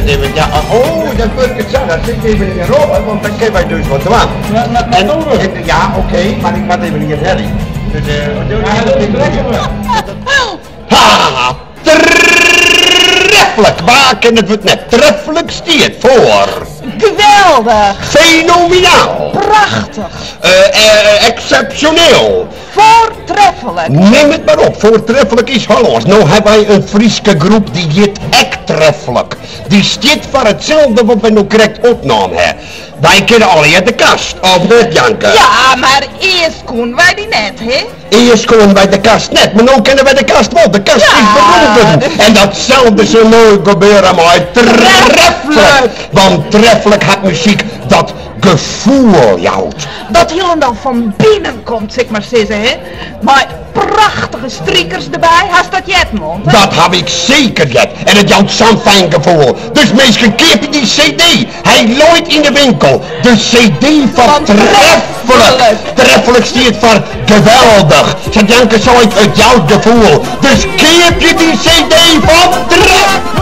even, ja, oh, dat wurket sa, dat sit even yn 'e rol, want dan kinne wy dus wat dwaan. En, ja, oké, mar ik moat even ien helje. Dus, Ha, treflik, wa ken it wurd net? Treflik stiet foar. Geweldich. Fenomenaal. Prachtich. Eksepsjoneel. Foartreflik. Nim it mar op, foartreflik is Hollânsk. No hawwe wy in Fryske groep dy hjit ek Treflik. Dy stiet foar itselde wat wy no krekt opnaam ha. Wy kinne allegear de kast, of net Janke? Ja, mar earst koenen wy dy net, hè? Earst koenen wy de kast net, mar no kinne wy de kast wol. De kast is werom wurden. En datselde sil no gebeure mei Treflik. Want Treflik hat muzyk dat gefoel jout. Dat hielendal fan binnen komt, sil ik mar sizze, hè? Mei prachtige strikers derby, hast dat heard, Monte? Dat haw ik seker heard en it jout sa'n fijn gefoel. Dus minsken, keapje dy CD! Hy leit yn de winkel, de CD fan Treflik! Treflik stiet foar geweldich, sa't Janke seit, it jout gefoel. Dus keapje dy CD fan Treflik!